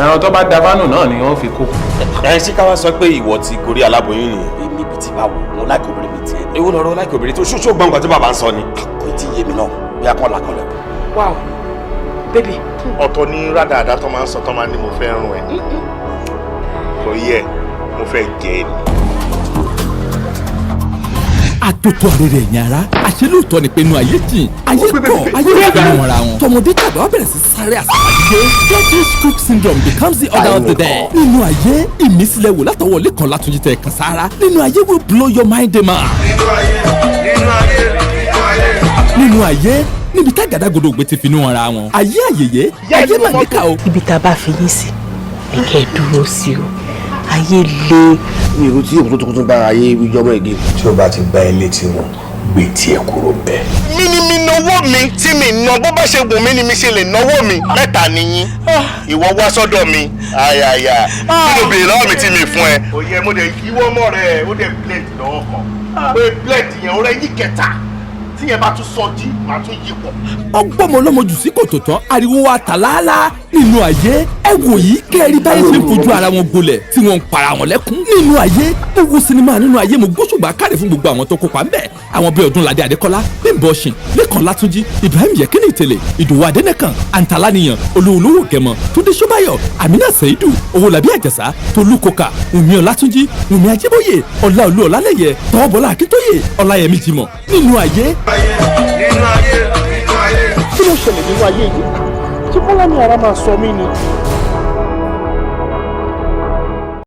Ẹran tó bá da fánù náà ni wọ́n fi kó. Ẹ ṣé ká wá sọ pé ìwọ ti gorí aláboyún nìyẹn? Èmi bíi ti báwo? Mo like obìnrin bíi tiẹ̀ ni. Ewu lọ̀rọ̀ like obìnrin tó ṣóṣó gbọǹkan tí bàbá ń sọ ni. Kò tí ì yé mi náà bí a kàn làkànlẹ̀. Wow, baby. Ọ̀tọ̀ ní rádàdà tó máa ń sọ, tó máa ń ní mo fẹ́ rún ẹ, kò yẹ, mo fẹ́ jẹ ẹ ni. Àtòtò àrèrè ẹ̀yìn ara, àṣẹ lóòótọ́ ni pé inú ayé jìn, ayé pọ̀, ayé òfin wọn ra wọn. Tọmọdé tàgbà wọ́n bẹ̀rẹ̀ sí sáré àsàpàdé. Get rich quick syndrome becomes the order of the day. Nínú ayé, ìmísílẹ̀ wò látọwọ́ Lẹ́kàn Látúnjí tẹ̀ kàn sára. Nínú ayé will blow your mind, man. Nínú ayé, níbi tá àgádágodo ògbé ti finú ara wọn. Ayé àyèyé, ayé màníkà o. Ibi tá a bá fi yín sí ni kẹ́ ẹ dúró sí o, ayé le. Mi ìrú tí òkú tuntun bá ayé ìjọba èdè. Tí o bá ti gba ilé tí wọn gbé tiẹ̀ kúrò bẹ́ẹ̀. Mi ni mi náwó mi tí mi ná, bó bá ṣe wù mí ni mi ṣe lè náwó mi. Mẹ́ta nìyí, ìwọ wá sọ́dọ̀ mi àyàyà, kí ló béèrè lọ́wọ́ mi tí mi fún ẹ? Òye mo dẹ̀ yíwọ́ mọ́ rẹ̀, ó dẹ̀ blend lọ́wọ́ kan pé blend yẹn ó rẹ̀ yí kẹta, tí yẹn bá tún sọ jí, màá tún yí pọ̀. Ọgbọ́mọ ọlọ́mọ jù sí kòtò tán, ariwo wa tà láálá. Nínú ayé, ẹ wò yìí, kẹ́rì báyìí ṣe ń fojú ara wọn gbolẹ̀ tí wọ́n ń para wọn lẹ́kún. Nínú ayé, mo wo sinimá Nínú Ayé, mo gbóṣùgbà káre fún gbogbo àwọn tó kópa ńbẹ̀, àwọn bíi Ọdúnládé Adékọ́lá, Bímbọ́ Ọ̀ṣìn, Lẹ́kàn Látúnjí, Ibrahim Yekini Ìtẹ̀lẹ̀, Ìdòwú Adẹ́nẹ́kàn, Àǹtàlánìyàn, Olúwolówó Gẹ̀mọ́, Túndé Ṣọ́báyọ̀, Amina Seidu, Owólabí Àjàsá, Tolú Koka, Wùmí Ọlátúnjí, Wùmí Ajíbóyè, Ọláolú Ọlálẹ́yẹ, Tọwọ́bọlá Akíntóyè, Ọláyẹmí Jimoh. Nínú ayé. Kí ló ṣẹlẹ̀ nínú ayé yìí tí Bọ́lá ní ara máa sọ mí ni?